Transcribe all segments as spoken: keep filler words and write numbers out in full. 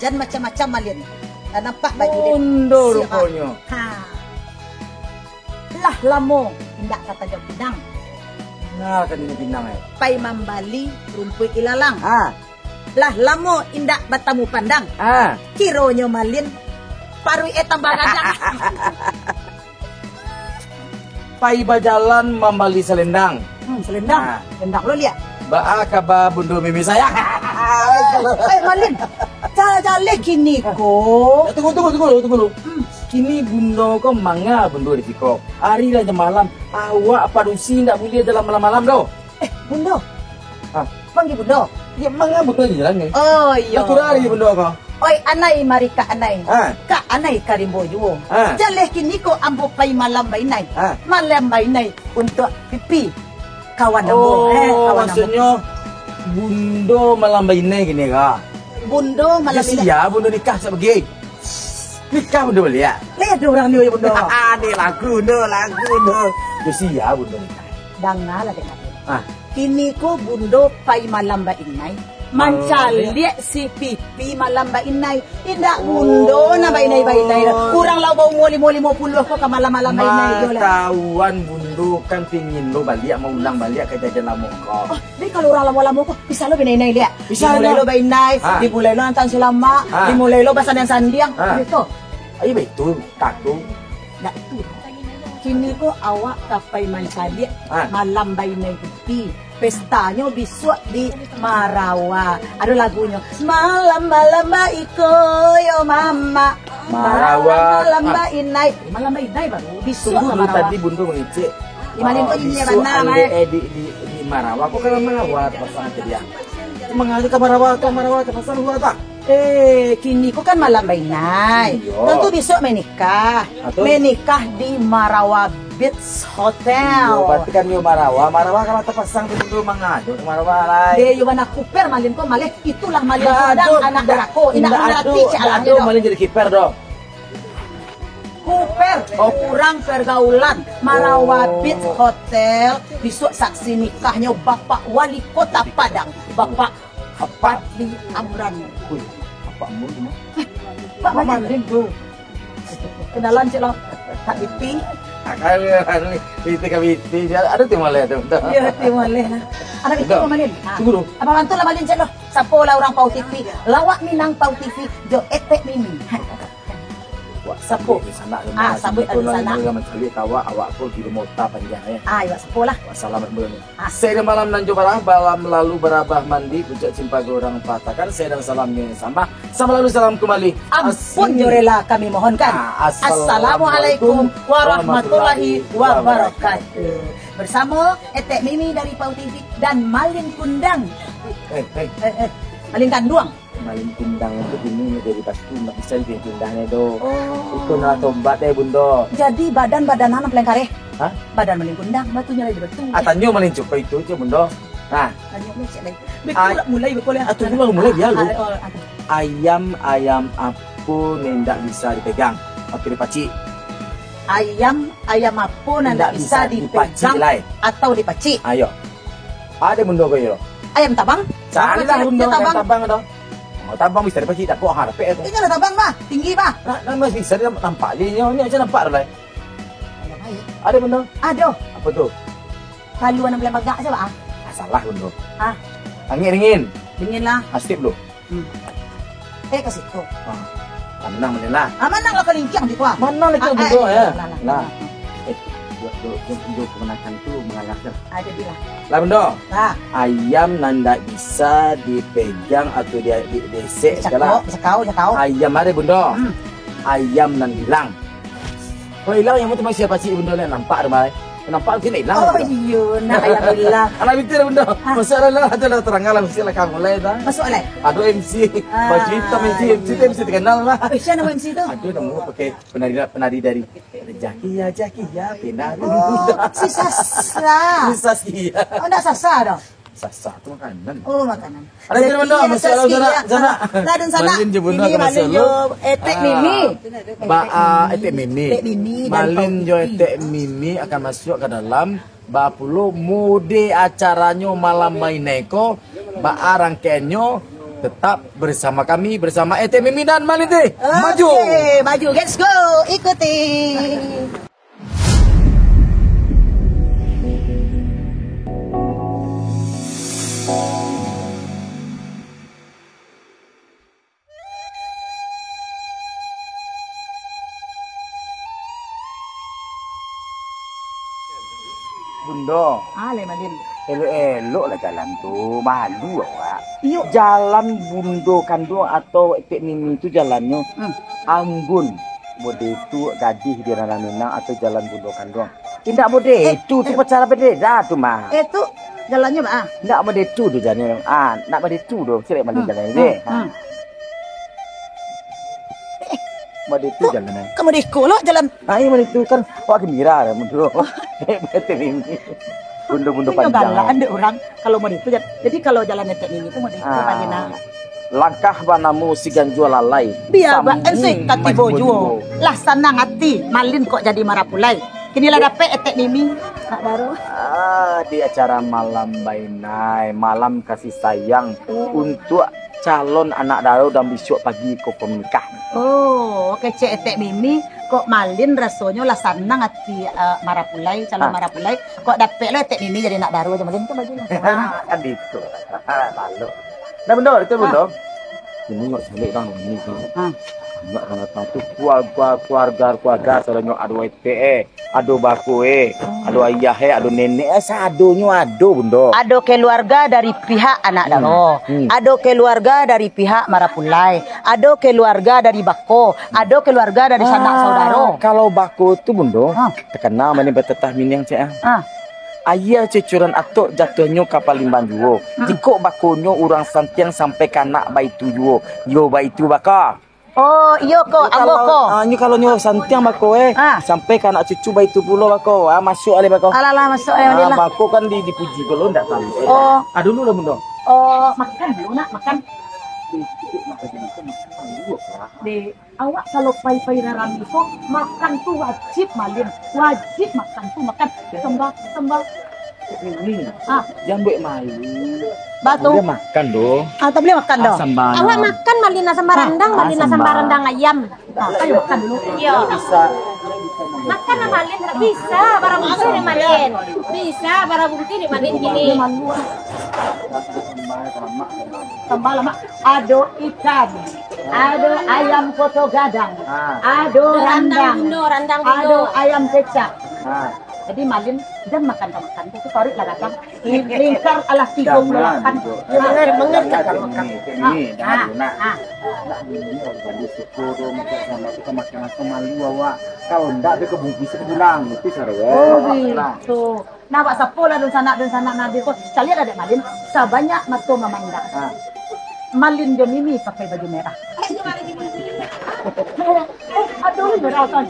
Jan macam-macam, Malin. Lah nampak baju den. Bundo ruponyo. Ha. Lah lamo indak ka tajam pinang. Nah, ka tajam pinang, eh. Pai mambali rumpuik ilalang. Ha. Lah lamo indak batamu pandang. Ha. Kironyo Malin paruik eh tambah gadang. Pai bajalan mambali salendang. Hmm, salendang. Nah. Salendang lo liak. Baa kaba Bundo Mimi sayang? Eh, Malin. Ca-, jaleh kini ko. Eh, tunggu, tunggu, tunggu dulu, tunggu dulu. Hmm. Kini Bundo ko manga Bundo di siko? Ari lah jan malam. Awak padusi ndak buliah dalam malam-malam doh. Eh, Bundo. Hah? Panggil Bundo. Ya, manga Bundo di jalan ni. Oh, iyo. Lah kurang ari Bundo ko. Oi, anai mari ka anai. Ha. Ka anai ka rimbo juo. Ha. Jaleh kini ko ambo pai malam bainai. Ha. Malam bainai untuak Pipi. Kawan ambo. Oh, eh, kawan ambo. Maksudnyo Bundo malam bainai kini ka? Bundo malam bainai. Sia Bundo nikah sabagai? Nikah Bundo baliak? Lihat deh urang ni, Bundo. Ah, ni lagu Bundo, lagu Bundo. Sia Bundo nikah? Dangalah dek aku. Ah. Kini ko Bundo pai malam bainai. Mancaliak si Pipi malam bainai. Indak Bundo nan bainai-bainai doh. Urang lah baumua limo, limo puluah ko ka malam-malam bainai juo lah. Matahuan Bundo kan pingin lo baliak, maulang baliak kajadian lamo ko. Oh, jadi kalau urang lamo-lamo ko, bisa lo bainai-inai liak? Bisa. Dimulai lo bainai, dimulai lo antaan silamak, dimulai lo basandiang-sandiang. Ha. Gitu. Iyo, batua, takut. Ndak tu. Kini ko awak ka pai mancaliak malam bainai Pipi. Pestanyo bisuak di Marawa. Ado lagunyo. Malam-malam baiko yo mama. Marawa. Malam-malam bainai. Malam bainai baru. Bisuak ka Marawa. Tunggu dulu, tadi Bundo mangecek. Di Malin ko nyinyia bana, eh, di, di, di Marawa. Kok ka Marawa pasang tadi, ah? Mangecek ka Marawa, ka Marawa, ka pasang dua tak? Eh, kini ko kan malam bainai. Iyo. Tantu bisuak menikah. Menikah di Marawa Beach Hotel. Iyo, berarti kan yo Marawa, Marawa kalau tapasang tu dulu mangajo tu Marawa lai. Eh, yo bana kuper Malin ko, Malin. Itulah Malin ko, anak durako, indak mangarati cak Malin doh. Malin jadi kiper doh. Kuper, oh, kurang pergaulan. Marawa Beach Hotel, bisuak saksi nikahnyo Bapak Wali Kota Padang, Bapak Fadli Amran. Wih, apak mun tu mah. Pak Malin tu. Kenalan cek lo. Kak Iti. Akan ni, Iti ka Iti. Ado ti maleh tu. Iyo, ti maleh lah. Anak itu Malin. Tunggu dulu. Apa bantu lah Malin cek lo. Sapo lah urang Pau T V. Lawak Minang Pau T V. Jo Etek Mimi. Wak sapo? Sapo di sanak, ah, sapo di sanak. Mancaliak awak, awak ko di rumah uta panjang, eh. Ah, iyo, sapo lah. Wak salamat bulan ni. Ah. Sadang malam nan jo barah, malam lalu barabah mandi, puncak cimpago urang patakan, sadang salamnyo sambah, sambah lalu salam kumbali. Ampun jo rela kami mohonkan. Ah, Assalamualaikum warahmatullahi wabarakatuh. Bersamo Etek Mimi dari Pau T V dan Malin Kundang. Eh, eh. Eh, eh. Malin Kanduang. Malin Kundang tu kini nak jadi batu, nak bisa jadi pindahnyo tu. Oh. Itu nak tobat deh, Bundo. Jadi badan-badan anak paling kareh? Hah? Badan Malin Kundang, batunyo lah jadi batu. Ah, tanyo Malin Cuko itu je, Bundo. Nah. Tanyo Malin cek lagi. Betul lah, mulai betul ya. Ah, tunggu lah, mulai dia lu. Ah, oh, ah. Ayam, ayam apo nan indak bisa dipegang atau dipacik? Ayam, ayam apo nan indak bisa dipegang atau dipacik? Ayo. Ado Bundo ko iyo. Ayam tabang? Carilah Bundo ayam tabang tu. Oh, tabang bisa dipacik, dapek, ha, dapek tu. Inyo lah tabang mah, tinggi mah. Nah, nah, masih bisa dia nampak je inyo. Ni macam nampak tu lah. Ayam air. Ado Bundo? Ado. Apo tu? Kalu anak bulan bagak je, Pak, ah. Ah, salah Bundo. Ah. Angin dingin. Dingin lah. Astip dulu. Hmm. Eh, ka situ. Ah. Lah, manang Malin lah. Ah, manang lah kalingkiang di kuah. Manang lah, ah, Bundo, eh, ya. Lah, lah, lah. Eh, dua, dua, dua, dua kemenangan tu mengalah dah. Ah, jadilah. Lah, Bundo. Lah. Ayam nan ndak bisa dipegang atau di, di, diesek je lah. Cakau, cakau, cakau. Ayam ado, Bundo. Hmm. Ayam nan hilang. Kalau hilang, yang tu masih pacik Bundo lah, nampak tu, Mai. Nampak tu, hilang. Oh, iyo, nak ayam hilang. Anak bintik lah, Bundo. Ah. Masuk lah, lah, lah, terang lah, mesti lah kamu lah, dah. Masuk lah. Ado M C, ah, baju hitam M C, M C tu M C terkenal lah. Eh, siapa nama M C tu? Aduh, nama pakai penari, penari dari Jakia, Jakia, penari. Oh, si Sasha. Si Saskia. Oh, ndak Sasha dah. Sasha tu makanan. Oh, makanan. Ada di mana? Masuk dalam sana, sana. Lah, dan sana. Malin jo Bundo. Ini ka Malin jo Etek Mimi. Ba, ah, Etek Mimi. Etek Mimi dan Malin jo Etek Mimi akan masuk ka dalam. Ba pulo mode acaranyo malam mainai ko, ba rangkaiannyo Tetap bersama kami, bersama Etek Mimi dan Malin Teh. Maju! Oke, maju. Let's go. Ikuti. Bundo. Ah, lai Malin. Elok-elok lah jalan tu, malu awak. Iyo. Jalan Bundo Kanduang atau Etek Mimi tu jalannyo, hmm, anggun. Model tu gadih di ranah Minang atau jalan Bundo Kanduang. Indak model, eh, tu, tu eh, pacara bededa tu mah. Eh, tu jalannyo, ah. Indak model tu tu jalannyo. Ah, nak model tu tu, cek Malin, hmm, jalannyo, hmm, deh. Ha. Hmm. Model tu jalan, eh. Kamu di iko lo jalan. Ah, iyo, model tu kan. Wah, gembira lah, mundur. Etek Mimi. Bundo-bundo panjang. Galak dek urang kalau model tu. Jadi, kalau jalan Etek Mimi tu model tu, ah, Malin, ah. Langkah banamo si ganjua lalai. Bia ba-, sambung eh, si katibo maju juo. Lah sanang ati, Malin kok jadi marapulai. Kini lah dapek Etek Mimi. Nak baru. Ah, di acara malam bainai, malam kasih sayang, oh, untuk calon anak daro dan bisuak pagi ko, ko nikah. Oh, kecek Etek Mimi, kok Malin rasonyo lah sanang ati, eh, marapulai, calon, ah, marapulai, kok dapek lo Etek Mimi jadi anak daro jo Malin tu baju. Kan itu. Lalu. Nah, Bundo, itu Bundo. Ah. Ini nggak calik bang, ini kan. Ah. Anak kan datang tu keluarga, keluarga, keluarga, saudara ado etek, eh. Ado bako, eh, ado ayah, eh, ado nenek, eh, sadonyo ado, Bundo. Ado keluarga dari pihak anak daro. Hmm. Ado keluarga dari pihak marapulai. Ado keluarga dari bako. Ado keluarga dari sanak saudaro. Ah, kalau bako tu, Bundo, ah, takana mani batatah Minang, cek, ah. Ah. Aia cucuran atok jatuahnyo ka palimbang juo. Hmm. Jikok bakonyo urang santiang sampai ka anak baitu juo. Yo baitu bako. Oh, iyo ko, ambo ko. Ah, nyo kalau nyo santiang bako, eh. Ah. Sampai ka anak cucu baitu pulo bako. Ah, masuak alai bako. Alah, alah, masuak alai, ah, Malin lah. Bako kan di, dipuji ko lo ndak tahu. Oh. Ah, dulu lah, Bundo. Oh, makan dulu, nak, makan. Dek, awak kalau pai-pai rarami ko, makan tu wajib, Malin. Wajib makan tu, makan. Sambah, sambah. Ini. Ah. Jangan buek malu. Batu. Udah makan doh. Ah, tak boleh makan doh. Asam barang. Awak makan Malin asam barandang, ah, Malin asam barandang ayam. Ah, ayo makan dulu. Iya. Bisa. Makan lah Malin, bisa barang bungkuih ni Malin. Bisa barang bungkuih ni Malin gini. Tambah lah, Mak. Ado ikan, ado ayam poto gadang, ah, ado randang, randang, Bundo, randang, Bundo, ado ayam kecap. Ah. Jadi Malin, jan makan ka makan tu, tu paruik lah gadang. Lingkar alah tigo puluah lapan. Dah, dah, dah. Ya, benar, benar. Dah, dah, dah. Ah, ah. Nak, ini orang tadi suko tu, minta sama kita makan asam malu awak. Kalau ndak, dia kebungkus sebulan, itu sarwa. Oh, gitu. Nah, awak sapo lah dunsanak-dunsanak Nabi ko. Caliak lah dek Malin, sabanyak mato mamandang. Ah. Malin jo Mimi pakai baju merah. Eh, aduh, merah kan.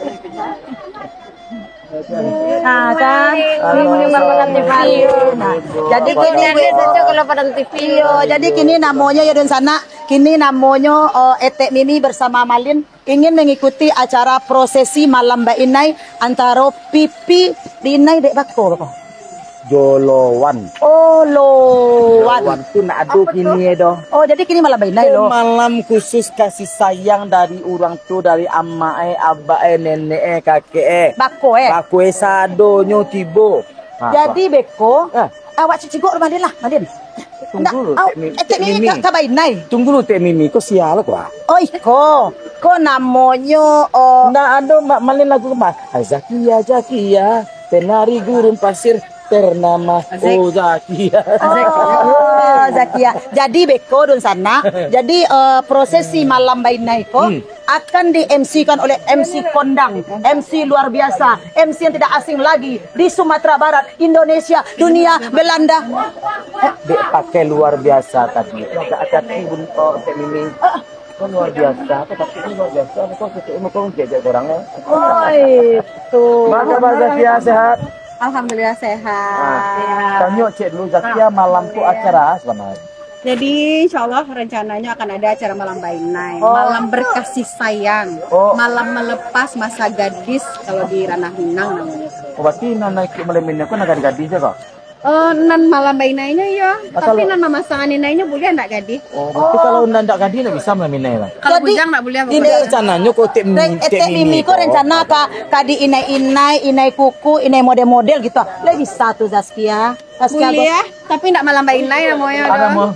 Nah, kan? Ini mungkin Marpadan T V. Nah, jadi kini, iyo, jadi kini namonyo yo dunsanak, kini namonyo, eh, Etek Mimi bersama Malin ingin mengikuti acara prosesi malam bainai antaro pipi dinai dek bako, bako. Joloan. Oh, loan. Joloan tu nak ado kini doh. Oh, jadi kini malam bainai lo. Malam khusus kasih sayang dari urang tu, dari amak eh, abak eh, nenek eh, kakek eh. Bako eh. Bako eh sadonyo tibo. Ha, jadi beko, eh, awak cicigok rumah dia lah, Malin. Tunggu dulu, Tek Mimi. Etek Mimi ka, ka bainai. Tunggu dulu, Tek Mimi. Ko sia lah ko, ah? Oh, iko. Ko namonyo, oh. Ndak ado, Mak, Malin lagu ke, Mak? Zakia, Zakia, penari gurun pasir, ternama, oh, Zakia. Oh, Zakia. Jadi beko dunsanak. Jadi, eh, prosesi malam bainai ko, hmm, akan di-M C-kan oleh M C kondang, M C luar biasa, M C yang tidak asing lagi di Sumatera Barat, Indonesia, dunia, Belanda. Dek pakai luar biasa tadi. Agak hati-hati, Bun, oh, Tek Mimi. Kan luar biasa, tapi ini luar biasa. Kau sesuai, kau jejak orang, eh. Oh, itu. Apa kabar, Zakia, sehat? Alhamdulillah, sehat. Nah, tanyo cek dulu, Zakia, malam tu acara apa, Mas? Jadi, insya Allah rencananya akan ada acara malam bainai, oh, malam berkasih sayang, oh, malam melepas masa gadis kalau di ranah Minang namanya. Oh, berarti nan naik malam ini aku nak gadis-gadis je kok? Eh, nan malam bainainyo iyo. Ah, tapi kalau nan mamasangan inainyo buliah ndak gadih? Oh, berarti kalau nan ndak gadih ndak bisa malam inai lah. Kalau bujang ndak buliah. Jadi, pokoknya rencananyo kok Tek, Tek Mimi ko rencana ka, ka di inai-inai, inai kuku, inai model-model gitu. Lah bisa tu Zaskia. Zaskia. Buliah, tapi ndak malam bainai namonyo. Ada doh. Mau.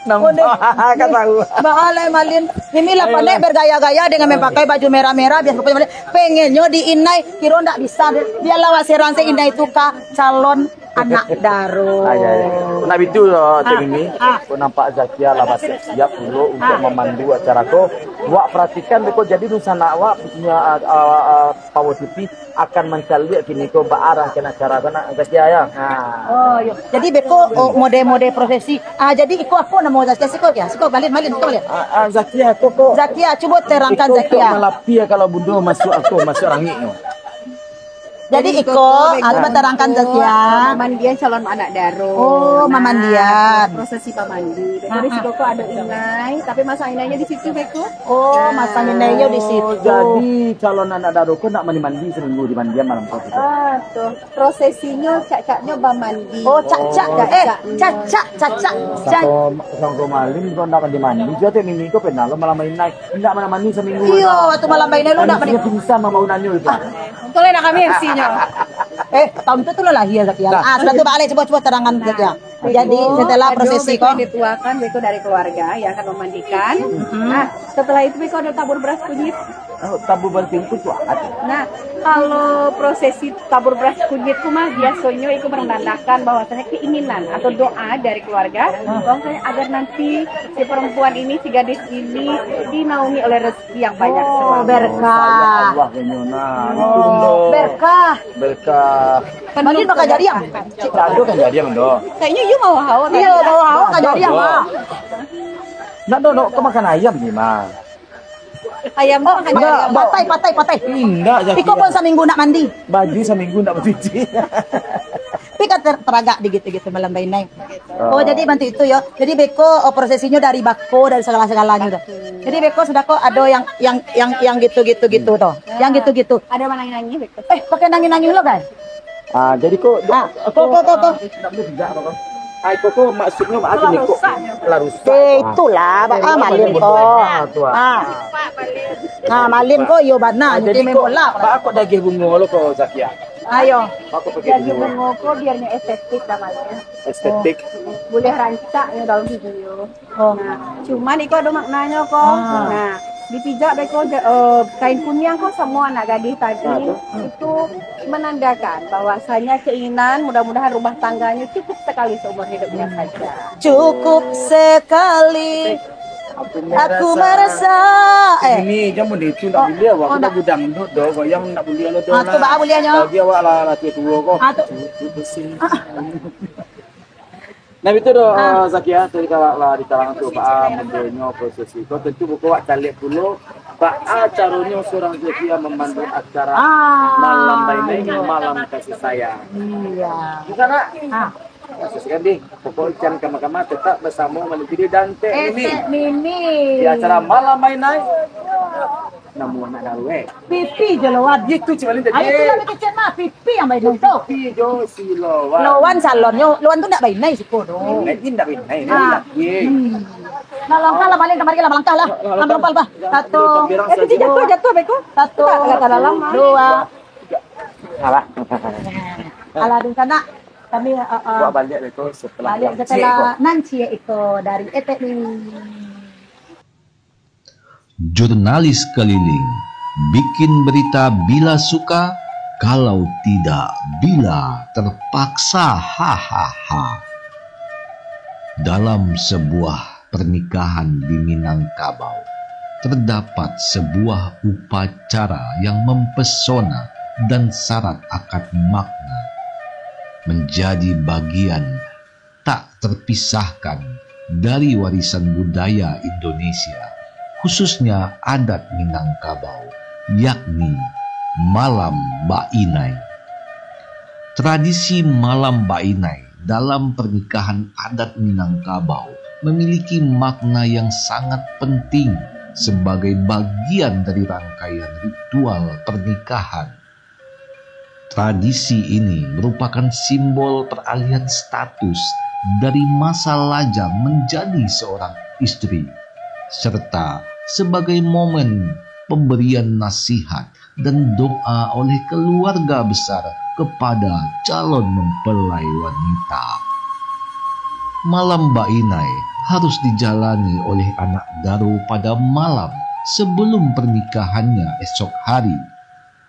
Nampak, kan tahu. Baa lai Malin. Mimi lah pandai bergaya-gaya dengan mampakai baju merah-merah, biasa pokoknya Malin. Pengennyo di inai, kiro ndak bisa deh. Biarlah wak serang se inai tu ka calon anak daro. Ah, ya, ya. Nah, itu loh, Tek Mimi. Ah. Kok nampak Zakia lah basiap-siap pulo untuk memandu acara ko. Wak perhatikan deh kok, jadi dunsanak wak punya, ah, ah, ah, Power T V akan mancaliak kini ko baa rangkaian acara ko nak Zakia, ya. Nah. Oh, iyo. Jadi beko, oh, mode-mode prosesi. Ah, jadi iko apo namo Zakia siko ya? Siko Malin, Malin, siko Malin. Ah, ah, Zakia, kok, kok. Zakia, cubo terangkan Zakia. Iko kok malapia kalau bundo masuk ako, masuk rangik ko. Jadi iko, ah, cubo terangkan Zakia. Mandian calon anak daro. Oh, nah, mamandian. Prosesi pamandi. Jadi siko ko ado inai, tapi masang inainyo di situ beko. Oh, masang inainyo di situ. Jadi calon anak daro ko nak mandi-mandi saminggu di mandian malam ko. Ah, tuh. Prosesinyo cacaknyo bamandi. Oh, cacak. Oh. Eh, cacak, cacak. Sangko, sangko Malin ko ndak mandi-mandi. Jadi Mimi ko pernah lo malam inai. Ndak mandi-mandi saminggu. Iyo, waktu malam inai lo ndak mandi. Pingsan mama unanyo itu. Betul lah kami M C-nyo. Eh, tahun itu tu lo lahir Zakia. Nah. Ah, sudah tu balik cubo-cubo terangkan Zakia. Jadi, setelah prosesi ko, beko dituakan, beko dari keluarga yang akan memandikan. Nah, setelah itu beko ado tabur beras kunyit. Oh, tabur beras kunyit tu apo? Nah, kalau prosesi tabur beras kunyit tu mah biasonyo iko menandakan bahwasanya keinginan atau doa dari keluarga, bahwasanya agar nanti si perempuan ini, si gadis ini dinaungi oleh rezeki yang banyak selalu. Oh, berkah. Masya Allah, kayaknya. Nah, itu loh. Berkah. Berkah. Mandi makan jariang. Cik, tak ada kan jariang doh. Kayaknya you mau hawa tadi. Iyo, mau hawa kan jariang, Mak. Nak doh, nak makan ayam ni, Mak. Ayam tu makan jariang. Patai, patai, patai. Indak, Zakia. Iko pun saminggu ndak mandi. Baju saminggu ndak bacuci. Tapi kan ter-, teragak di gitu-gitu malam bainai. Oh, jadi bantu itu yo. Jadi beko, oh, prosesinyo dari bako, dari segala-segalanya tu. Jadi beko sudah ko ado yang, yang, yang, yang gitu-gitu gitu tu. Yang gitu-gitu. Ado manangih-nangih beko. Eh, pakai nangih-nangih lo, guys. Ah, jadi ko, ah, ko, ko, ko, ko. Ai, ko, ko, maksudnyo apa ni, ko? Lah rusak. Eh, itulah, ah, Malin ko. Ah, tu, ah. Ah. Ah, Malin ko, iyo bana, ah, jadi ko, ba ko dagih bungo lo ko, Zakia? Ayo. Ba ko pakai bungo? Dagih bungo ko biar nyo estetik lah, Malin. Estetik. Oh. Boleh rancak nyo dalam video. Oh. Nah, cuman iko ado maknanyo ko. Ah. Nah, dipijak beko ja-, eh, kain kuniang ko samo anak gadih tadi, ah, tu, itu menandakan bahwasanya keinginan mudah-mudahan rumah tangganyo cukup sekali seumur hidupnya saja. Cukup sekali. Aku merasa, eh. Ini jaman itu ndak buliah, awak dah gudang duduk doh, goyang ndak buliah lo doh. Ah, tu baa buliahnyo? Lagi awak lah, lah tua-tua ko. Ah, tu. Cukup sekali. Ah. Nah, itu doh, ah, eh, Zakia, tadi kalau lah ditalang tu, baa modernyo prosesi. Kau tentu buka wak caliak pulo, baa caronyo seorang Zakia memandu acara, ah, malam bainai, malam kasih sayang. Iya. Di sana. Ah. Prosesi kan, deh. Pokok ikan kama-kama tetap bersama Malin Pidi dan Tek Mimi. Eh, Tek Mimi. Di acara malam bainai. Namo anak daro, eh? Pipi jo Loan. Itu cik Malin tadi. Ayo, tu lah kecek mah, Pipi yang bainai tu. Pipi jo si Loan. Loan salonnyo, Loan tu ndak bainai siko doh. Bainai, ndak bainai, ah, lagi. Hmm. Nah, langkah lah, Malin, kamari lah, langkah lah. Lah, langkah. Langkah, bah. Satu. Eh, jatuh, jatuh, beko. Satu. Dua. Salah. Alah, di sana kami, eh, eh, buat balik beko setelah balik yang setelah ciek ko. Nan ciek iko dari Etek ni. Jurnalis keliling, bikin berita bila suka, kalau tidak bila terpaksa, hahaha. Dalam sebuah pernikahan di Minangkabau, terdapat sebuah upacara yang mempesona dan syarat akan makna, menjadi bagian tak terpisahkan dari warisan budaya Indonesia, khususnya adat Minangkabau, yakni malam bainai. Tradisi malam bainai dalam pernikahan adat Minangkabau memiliki makna yang sangat penting sebagai bagian dari rangkaian ritual pernikahan. Tradisi ini merupakan simbol peralihan status dari masa lajang menjadi seorang istri, serta sebagai momen pemberian nasihat dan doa oleh keluarga besar kepada calon mempelai wanita. Malam bainai harus dijalani oleh anak daro pada malam sebelum pernikahannya esok hari.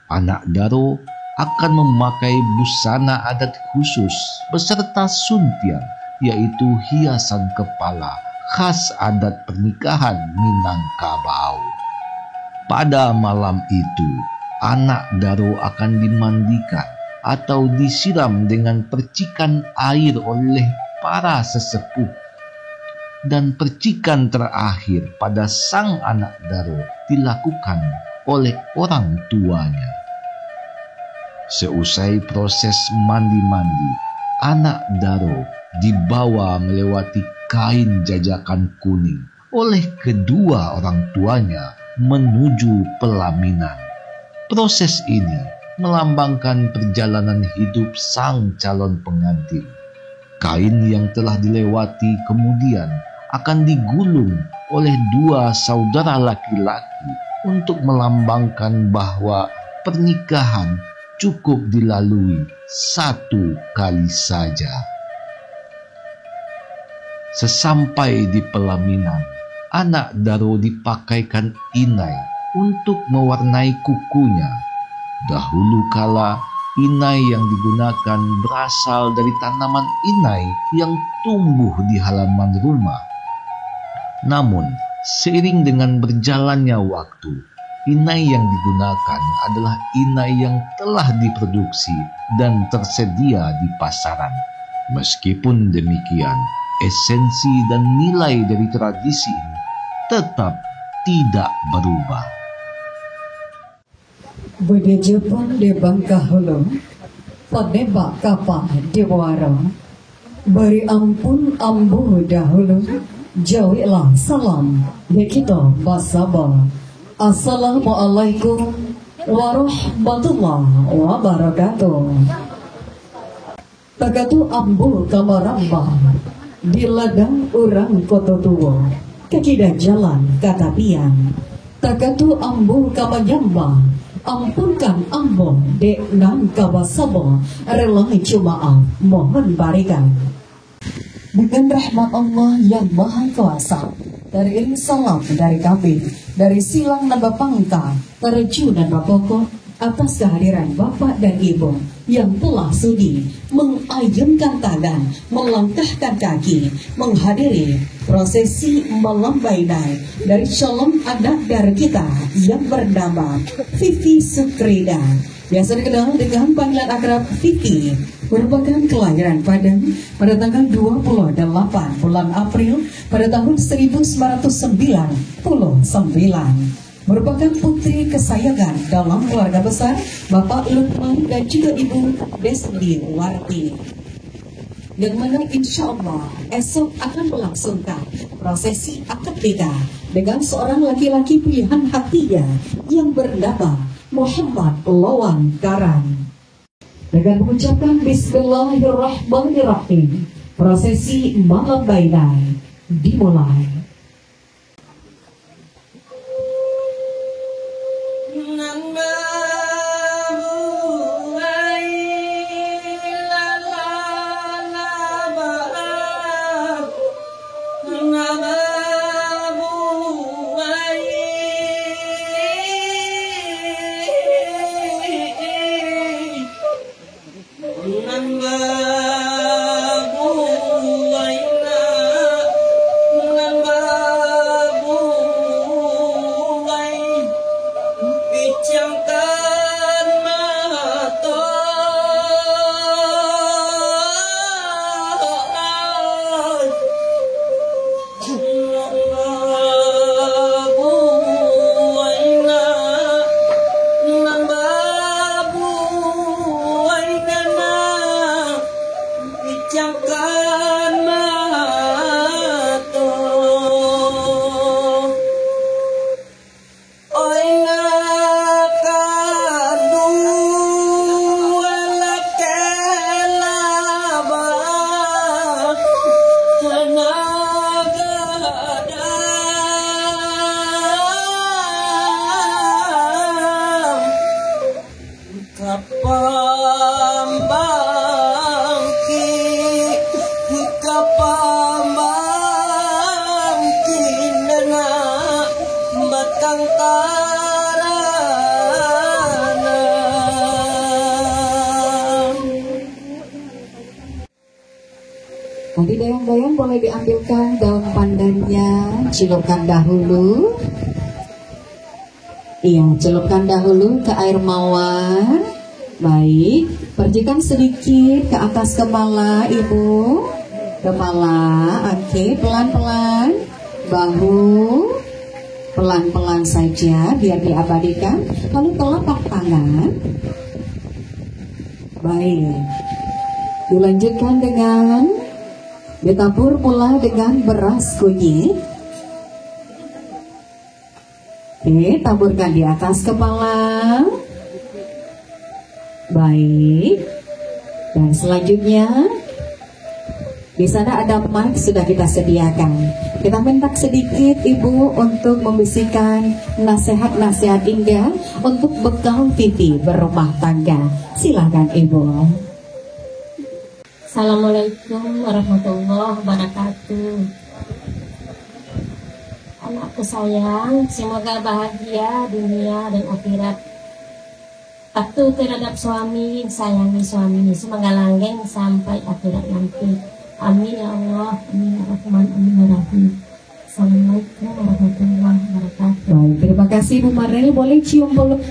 Anak daro akan mamakai busana adat khusus beserta suntiang, yaitu hiasan kepala khas adat pernikahan Minangkabau. Pada malam itu, anak daro akan dimandikan atau disiram dengan percikan air oleh para sesepuh, dan percikan terakhir pada sang anak daro dilakukan oleh orang tuanya. Seusai proses mandi-mandi, anak daro dibawa melewati kain jajakan kuning oleh kedua orang tuanya menuju pelaminan. Proses ini melambangkan perjalanan hidup sang calon pengantin. Kain yang telah dilewati kemudian akan digulung oleh dua saudara laki-laki untuk melambangkan bahwa pernikahan cukup dilalui satu kali saja. Sesampai di pelaminan, anak daro dipakaikan inai untuk mewarnai kukunya. Dahulu kala, inai yang digunakan berasal dari tanaman inai yang tumbuh di halaman rumah. Namun, seiring dengan berjalannya waktu, inai yang digunakan adalah inai yang telah diproduksi dan tersedia di pasaran. Meskipun demikian, esensi dan nilai dari tradisi ini tetap tidak berubah. Budi Jepun di Bangkahulu, panembak kapak di Muaro. Bari ampun ambo dahulu, jaweklah salam di kito basamo. Assalamualaikum warahmatullahi wabarakatuh. Takatu ambo ka marambah, di ladang urang Koto Tuo, ka kida jalan ka tapian. Takatu ambo ka manyambah, ampunkan ambo dek nan ka basamo, rela jo maaf mohon barikan. Dengan rahmat Allah yang Maha Kuasa, teriring salam dari kami, dari silang nan bapangka, taraju nan bapokok, atas kehadiran Bapak dan Ibu yang telah sudi mengayunkan tangan, melangkahkan kaki, menghadiri prosesi malam bainai dari calon anak dara kita yang bernama Vivi Sukrida, biasa dikenal dengan panggilan akrab Vivi, merupakan kelahiran Padang pada tanggal dua puluh delapan bulan April pada tahun seribu sembilan ratus sembilan puluh sembilan. Merupakan putri kesayangan dalam keluarga besar Bapak Lukman dan juga Ibu Desni Warti. Yang mana insya Allah esok akan melangsungkan prosesi akad nikah dengan seorang laki-laki pilihan hatinya yang bernama Muhammad Lowang Karan. Dengan mengucapkan Bismillahirrahmanirrahim, prosesi malam bainai dimulai. Didayang-dayang boleh diambilkan daun pandannya, cilupkan dahulu. Iya, celupkan dahulu ke air mawar. Baik, percikan sedikit ke atas kepala Ibu. Kepala, oke, pelan-pelan. Bahu, pelan-pelan saja biar diabadikan. Lalu telapak tangan. Baik, dilanjutkan dengan ditabur pula dengan beras kunyit. Oke, taburkan di atas kepala. Baik. Dan selanjutnya, di sana ada mic sudah kita sediakan. Kita minta sedikit Ibu untuk membisikkan nasihat-nasihat indah untuk bekal Vivi berumah tangga. Silakan Ibu. Assalamualaikum warahmatullahi wabarakatuh. Anakku sayang, semoga bahagia dunia dan akhirat. Patuh terhadap suami, sayangi suami, semoga langgeng sampai akhirat nanti. Amin ya Allah, amin ya Rahman, amin ya Rahim. Assalamualaikum warahmatullahi wabarakatuh. Baik, terima kasih Ibu Marel. Boleh cium peluk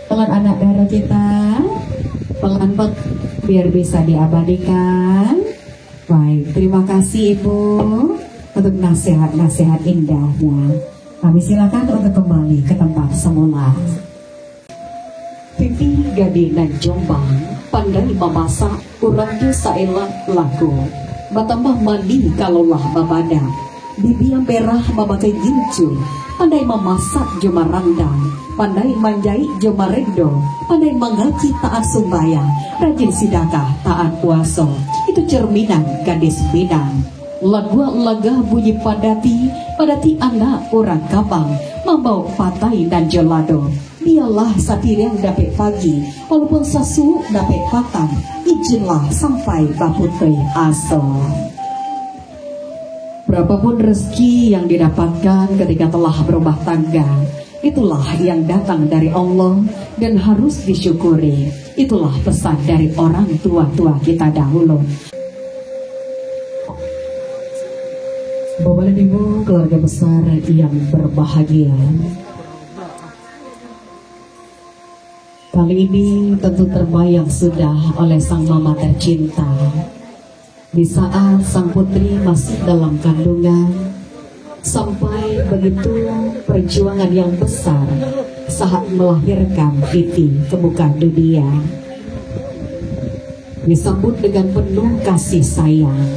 tangan anak dara kita. Pelan-pelan biar bisa diabadikan. Baik, terima kasih Ibu untuk nasihat-nasihat indahnya. Kami silakan untuk kembali ke tempat semula. Vivi gadih nan jombang, pandai mamasak, urang jo saelak laku. Batambah manih kalau lah babadan. Bibia merah mamakai gincu, pandai mamasak jo marandang, pandai manjaik jo marendo, pandai mangaji taat sumbayang, rajin sidakah taat puaso. Itu cerminan gadis Minang. Laguak lagah bunyi padati, padati anak urang Kabang, mambawok patai nan jo lado. Bialah sapiriang dapek pagi, walaupun sasuok dapek patang, ijinlah sampai baputuih aso. Berapapun rezeki yang didapatkan ketika telah berumah tangga, itulah yang datang dari Allah dan harus disyukuri. Itulah pesan dari orang tua-tua kita dahulu. Bapak dan Ibu, keluarga besar yang berbahagia, kali ini tentu terbayang sudah oleh sang mama tercinta. Di saat sang putri masih dalam kandungan, sampai begitu perjuangan yang besar saat melahirkan Vivi ke muka dunia. Disambut dengan penuh kasih sayang,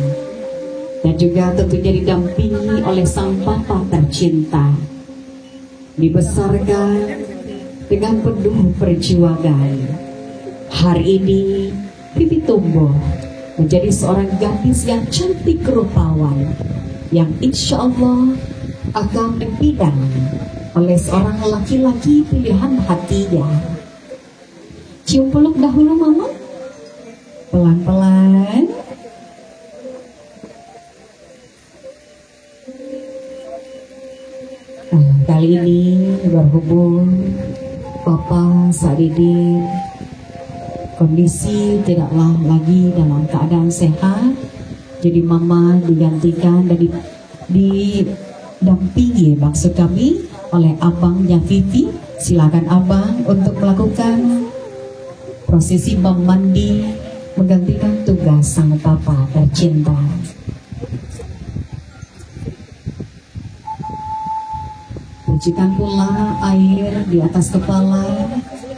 dan juga tentunya didampingi oleh sang papa tercinta. Dibesarkan dengan penuh perjuangan. Hari ini, Vivi tumbuh menjadi seorang gadis yang cantik rupawan, yang insya Allah akan dipinang oleh seorang laki-laki pilihan hatinya. Cium peluk dahulu, Mama. Pelan-pelan. Nah, kali ini berhubung Papa saat ini kondisi tidaklah lagi dalam keadaan sehat, jadi Mama digantikan dan di-, didampingi maksud kami oleh abangnya Vivi. Silakan Abang untuk melakukan prosesi memandi menggantikan tugas sang Papa tercinta. Percikan pula air di atas kepala,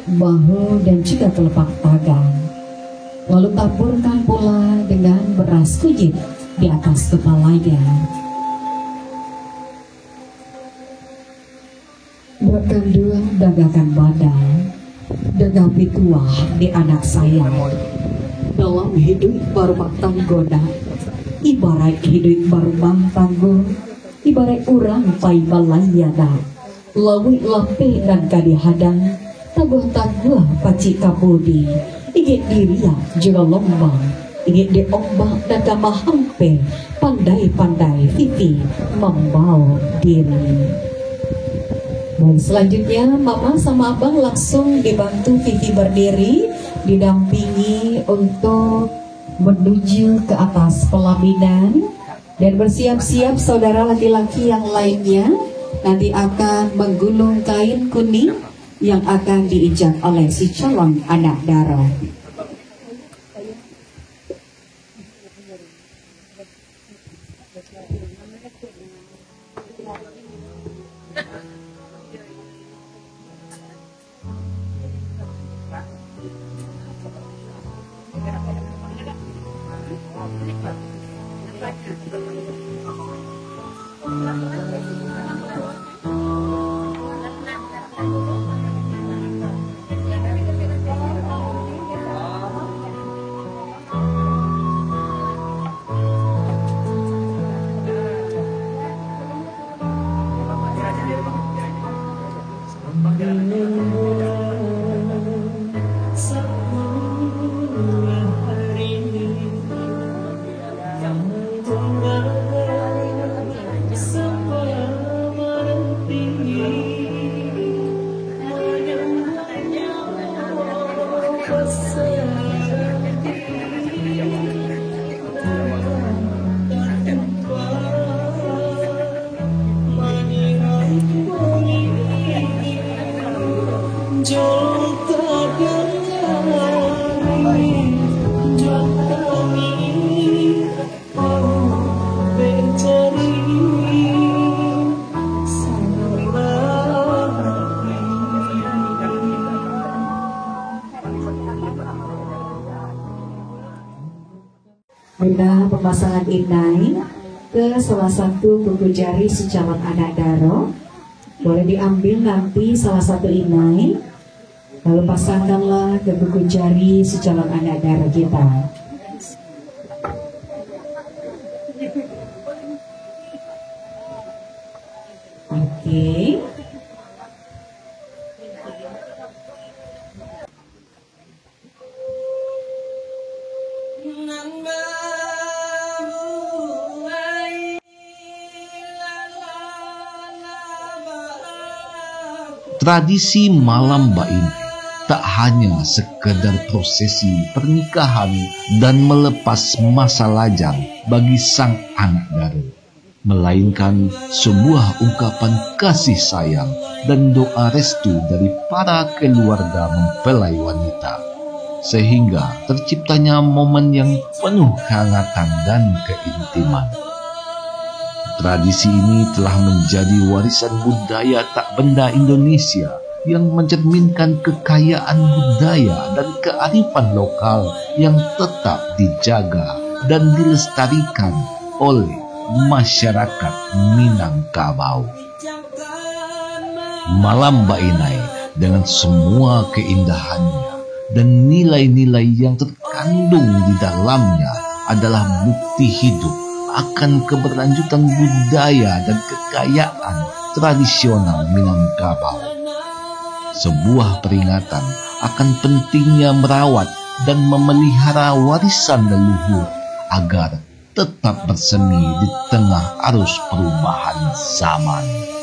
bahu, dan juga telapak tangan. Lalu taburkan pula dengan beras kunyit di atas kepalanya. Dek kanduang dagangkan badan, dek pituah di anak sayang. Dalam hiduik barumah tanggo, nak, ibaraik hiduik barumah tanggo, ibaraik urang pai balayia, nak. Lauik lapeh nan ka dihadang, taguah-taguah pacik ka budi, igek diriak jo lombang, igek dek ombak nan ka mahampeh, pandai-pandai Vivi mambawok diri. Dan selanjutnya, Mama sama Abang langsung dibantu Vivi berdiri, didampingi untuk menuju ke atas pelaminan, dan bersiap-siap saudara laki-laki yang lainnya nanti akan menggulung kain kuning yang akan diinjak oleh si calon anak daro. Bunda pemasangan inai ke salah satu kuku jari si calon anak daro. Boleh diambil nanti salah satu inai, lalu pasangkanlah ke kuku jari si calon anak daro kita. Oke. Tradisi malam bainai tak hanya sekadar prosesi pernikahan dan melepas masa lajang bagi sang anak daro, melainkan sebuah ungkapan kasih sayang dan doa restu dari para keluarga mempelai wanita, sehingga terciptanya momen yang penuh kehangatan dan keintiman. Tradisi ini telah menjadi warisan budaya tak benda Indonesia yang mencerminkan kekayaan budaya dan kearifan lokal yang tetap dijaga dan dilestarikan oleh masyarakat Minangkabau. Malam bainai dengan semua keindahannya dan nilai-nilai yang terkandung di dalamnya adalah bukti hidup akan keberlanjutan budaya dan kekayaan tradisional Minangkabau. Sebuah peringatan akan pentingnya merawat dan memelihara warisan leluhur agar tetap bersemi di tengah arus perubahan zaman.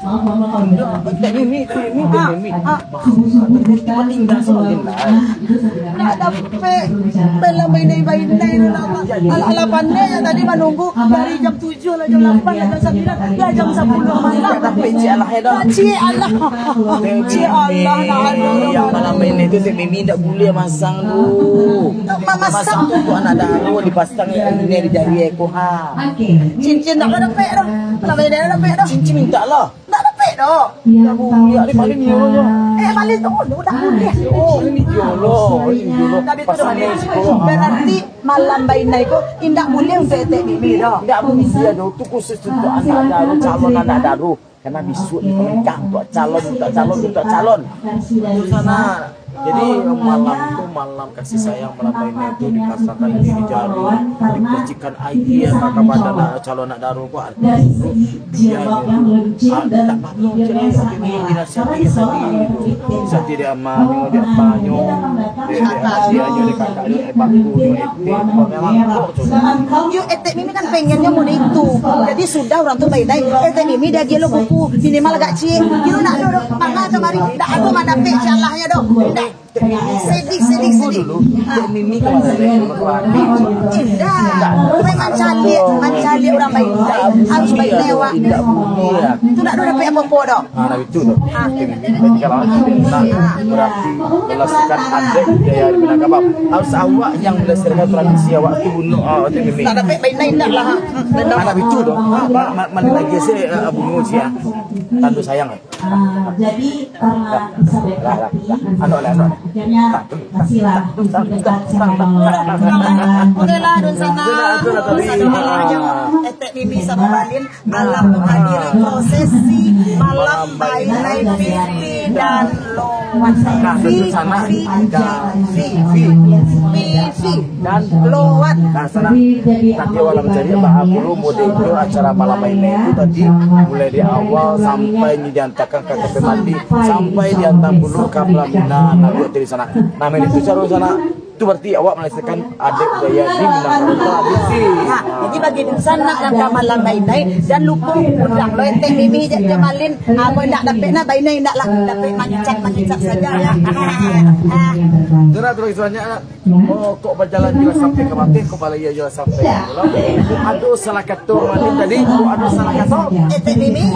Maaf, maaf, maaf. Subuh-subuh buka, sudah sholat. Nak dapek. Malam bainai-bainai tu lah. Alah, alah pandai yang tadi menunggu dari jam tujuh lah, jam lapan lah, jam sembilan lah, jam sepuluh malam. Cik Allah, ya dah. Cik Allah. Cik Allah, nak anu. Yang malam ini tu si Mimi tak boleh masang tu. Tak masang. Masang tu untuk anak daro dipasang yang ini di jari eko ha. Cincin tak dapek dah. Kalau bainai dapek dah. Cincin minta lah. Ndak dapek doh. Ndak buliah, ni paling ni dulu. Eh, paling tu dulu dah buliah. Oh, ini dulu. Ini dulu. Tapi tu dah buliah. Berarti malam bainai ko indak buliah untuk etek Mimi doh. Ndak buliah doh. Tu khusus untuk anak daro, calon anak daro. Karena bisuak ni pernikahan untuk calon, untuk calon, untuk calon. Itu sana. Jadi, malam tu malam kasih sayang, malam lain itu dipasangkan di jari, dipercikan aia ka badan calon anak daro ko. Aduh, dunia ni tu, ah, tak apa-apa, jangan sakit ni, dinasihati dia tadi tu. Sakit dia amanyo, dia apanyo, dia, dia, dia, dia, dia kakaknyo, eh, bakunyo, eh, dia, memang kok tu. Yo, Etek Mimi kan pengennyo model itu. Jadi, sudah urang tu baidai, Etek Mimi diagiah lo buku, minimal agak ciek. Kiro nak ado doh, manga kamari, ndak ado mandapek calahnyo doh. Ndak. Sedih, sedih, sedih. Dulu, Etek Mimi kalau ada yang berlatih, Indah. Memang caliak, mancaliak urang baidai. Harus baidai awak. Indak bunyi ya. Tu ndak ado dapek apo-apo doh. Ah, nah, itu tu. Ah. Nah, berarti melestarikan adat budaya Minangkabau. Harus awak yang melestarikan tradisi awak tu bunuh, ah, Etek Mimi. Tak dapek baidai indak lah. Anak itu tu. Ma-, ma-, mandi lagi sih, eh, bunuh sih ya. Tanda sayang. Ah, jadi karena bisa berarti anu, anu, anu. Akhirnya kasihlah dekat sama Allah. Oke lah, Dunsanak. Dunsanak, Dunsanak. Etek Mimi sama Balin. Alah menghadiri prosesi malam bainai Vivi dan Lowan. Nah, Vivi, Vivi, Vivi, Vivi dan Lowan. Nah, sana tadi awak lah mancari, bah, dulu mode itu acara malam bainai itu tadi mulai di awal sampai ni diantarkan ka kafe mandi, sampai diantar pulang ka pelaminan, nah, buat dari sana. Nah, main itu cara sana. Tu berarti awak melestarikan adat budaya di Minangkabau tradisi. Ha, jadi bagi Dunsanak nan ka malam bainai, jan lupo undang lo Etek Mimi, Etek Jamalin. Amun ndak dapek nah, bainai ndak lah. Dapek mancak-mancak saja ya. Ha. Terus, terus banyak nak. Oh, kok bajalan juo sampai ka mati, kok balaya juo sampai ka pulau. Ado salah kato mani tadi, kok ado salah kato? Etek Mimi,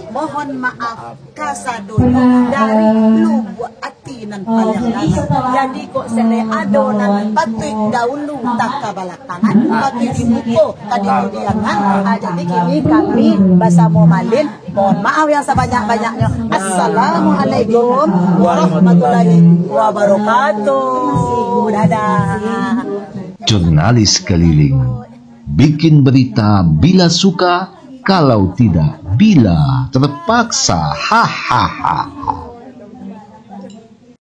mohon maaf. Kasadonyo dari lubuak ati nan paliang dalam. Jadi kok sele ado nan patuik daulu tah ka balakangan, patuik di muko ka di kudiangan. Ah, jadi kini kami basamo Malin mohon maaf yang sabanyak-banyaknyo. Assalamualaikum warahmatullahi wabarakatuh. Dadah. Jurnalis keliling. Bikin berita bila suka, kalau tidak bila terpaksa. Hahaha.